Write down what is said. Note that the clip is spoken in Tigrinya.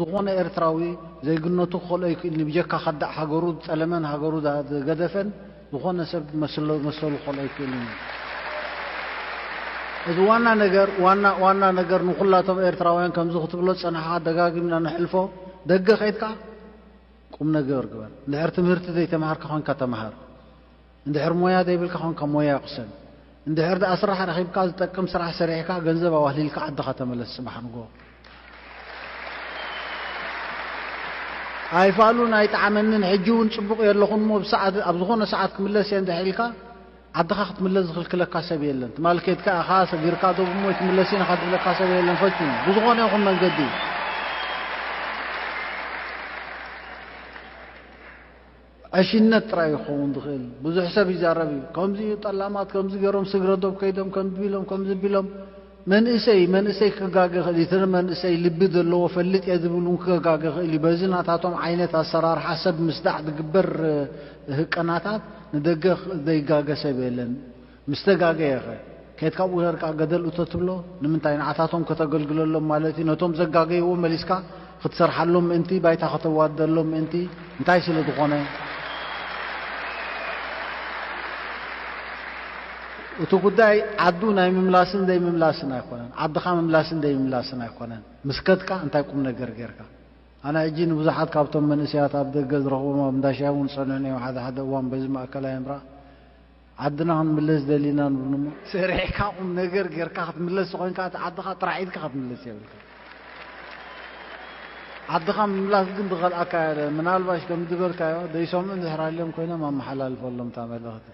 ዝኾነ ኤርትራዊ ዜግነቱ ክኸልኦ ይክእልኒ፣ ብጀካ ከዳዕ ሃገሩ ዝጸለመን ሃገሩ ዝገደፈን ዝኾነ ሰብ መሰሉ ክኸልኦ ይክእልኒ። እዚ ዋና ነገር፣ ዋና ነገር ንኹላቶም ኤርትራውያን ከምዚ ክትብሎ ዝጸናሕካ ደጋጊምና ንሕልፎ። ደገ ከይድካ ቁም ነገር ግበር። እንድሕር ትምህርቲ ዘይተማሃርካ ኮንካ ተማሃር። እንድሕር ሞያ ዘይብልካ ኮንካ ሞያ ቅሰን። እንድሕር ደኣ ስራሕ ረኺብካ ዝጠቅም ስራሕ ሰሪሕካ ገንዘብ ኣዋህሊልካ ዓድኻ ተመለስ ጽባሕ ንጎ። ኣይፋሉን ኣይጠዓመንን፣ ሕጂ እውን ጽቡቕ የለኹን እሞ ብሰዓት፣ ኣብ ዝኾነ ሰዓት ክምለስ እየ እንድሕር ኢልካ ዓድኻ ክትምለስ ዝኽልክለካ ሰብ የለን። ትማል ኬድካ ኢኻ ሰጊርካ ዶብ እሞ ኣይትምለስን ኢኻ ዝብለካ ሰብ የለን ፈጺሙ ብዝኾነ ይኹን መንገዲ። ዕሽነት ጥራይ ይኸውን ዝኽእል። ብዙሕ ሰብ ይዛረብ እዩ። ከምዚ እዩ ጠላማት፣ ከምዚ ገይሮም ስግረ ዶብ ከይዶም፣ ከምዚ ቢሎም፣ ከምዚ ቢሎም። መንእሰይ፣ መንእሰይ ክጋገ ይኽእል እዩ። እቲ መንእሰይ ልቢ ዘለዎ ፈልጥ እየ ዝብል እውን ክጋገ ይኽእል እዩ። በዚ ናታቶም ዓይነት ኣሰራርሓ ሰብ ምስዳዕ ዝግበር ህቀናታት ንደገ ዘይጋገ ሰብ የለን። ምስ ተጋገየ ኸ? ከይድካ ኣብኡ ጌርካ ገደል እቶ ትብሎ ንምንታይ? ንዓታቶም ከተገልግለሎም ማለት እዩ። ነቶም ዘጋገይዎ መሊስካ ክትሰርሓሎም ምእንቲ፣ ባይታ ከተዋደሎም ምእንቲ፣ እንታይ ስለ ዝኾነ? እቲ ጉዳይ ዓዱ ናይ ምምላስን ዘይምምላስን ኣይኮነን። ዓድኻ ምምላስን ዘይምላስን ኣይኮነን። ምስ ከድካ እንታይ ቁም ነገር ጌርካ? ኣነ ሕጂ ንብዙሓት ካብቶም መንእሰያት ኣብ ደገ ዝረኽቦም ኣብ እንዳ ሻሂ እውን ዝጸንሑኒ እዮም። ሓደ ሓደ እዋን በዚ ማእከላይ ምብራቕ ዓድና ክንምለስ ደሊና ንብሉሞ፣ ሰሪሕካ ቁም ነገር ጌርካ ክትምለስ ኮይንካ፣ እቲ ዓድኻ ጥራሕ ኢድካ ክትምለስ የብልካ። ዓድኻ ምምላስ ግን ዝኸልኣካ የለ። ምናልባሽ ከም ዝበልካዮ ዘይሰምዑ እንድሕር ኣልዮም ኮይኖም ኣመሓላልፈሎም እታ መልእኽቲ።